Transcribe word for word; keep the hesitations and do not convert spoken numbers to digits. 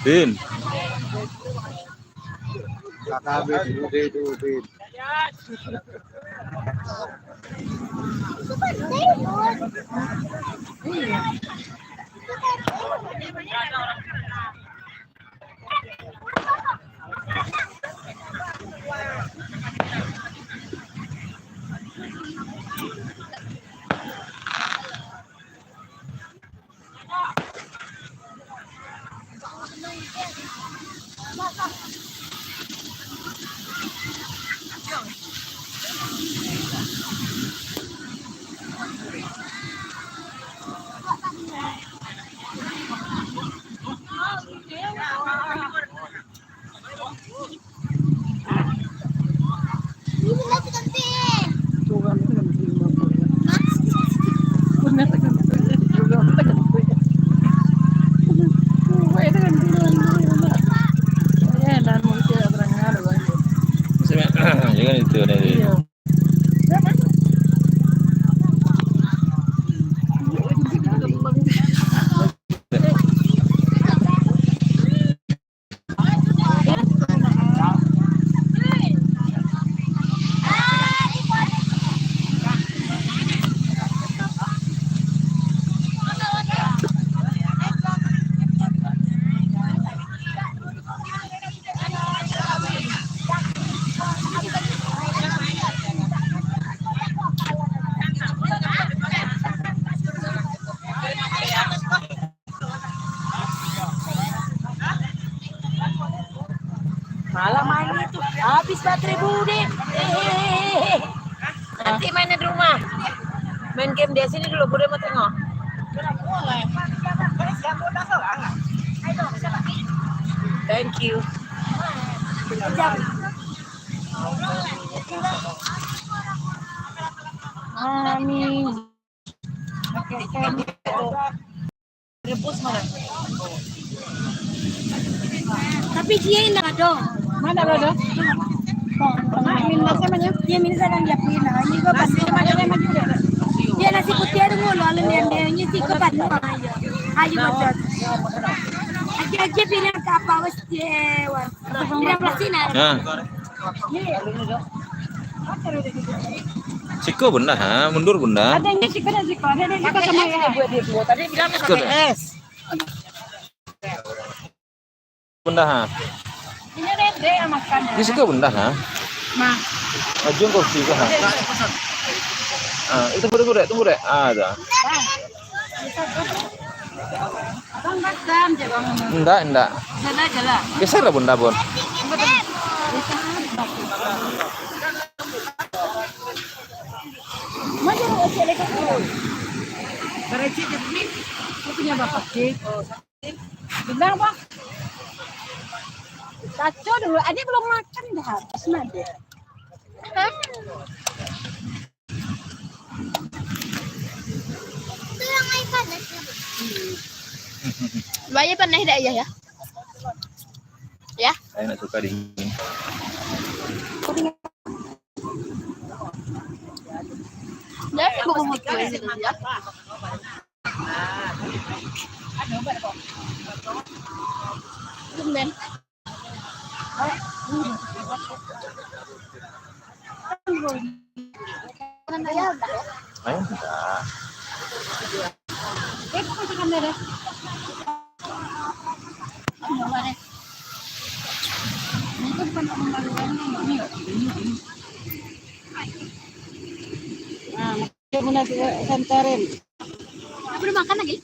Bin. Kakak Bin, Bin, Bin. Jangan itu, Nabi. Iya. Malam main itu habis baterai Bude. Hehehe. Nanti main di rumah. Main game di sini dulu, Bude mau tengok. Thank you. Amin. Rebus mana? Tapi dia indak ado. Mana ado? Mak, min nasi mana? Dia min sadang dia pina. Ini gua nasi pasti mana? Dia nasi putih ada mulu, lalu dia, dia ini sih gua pasti. Ayo, ayo, betul. Aja-aja bilang ke apa, wes, dia, wan. Bilang pasti nak. Nah. Siko bunda, ha? Mundur bunda. Ada yang siko dan siko, ada yang siko sama ya. Siko dah. Bunda, ha? Ini dede yang makan ya. Ini siko bunda, ha? Nah. Ajuang kursi ko, ha? Ah, itu tunggu, tunggu dek, tunggu dek. Ah, dah. Bang, Bang, je, Bang. Indak, indak. Jalan, jalan. Geser lah bunda, Bun. Berecik je, Bun. Kau punya bapak, Cik. Bilang, Bang. Kacau dulu. Adik belum makan dah. Habis, Mak, Dek. Hah? Lu aja panas dak, Yah, ya? Ya? Saya nak suka dingin. Jangan bawa motor ini, ya. Tumben. Ayo, dah. Nah, dia guna santarin. Belum makan lagi?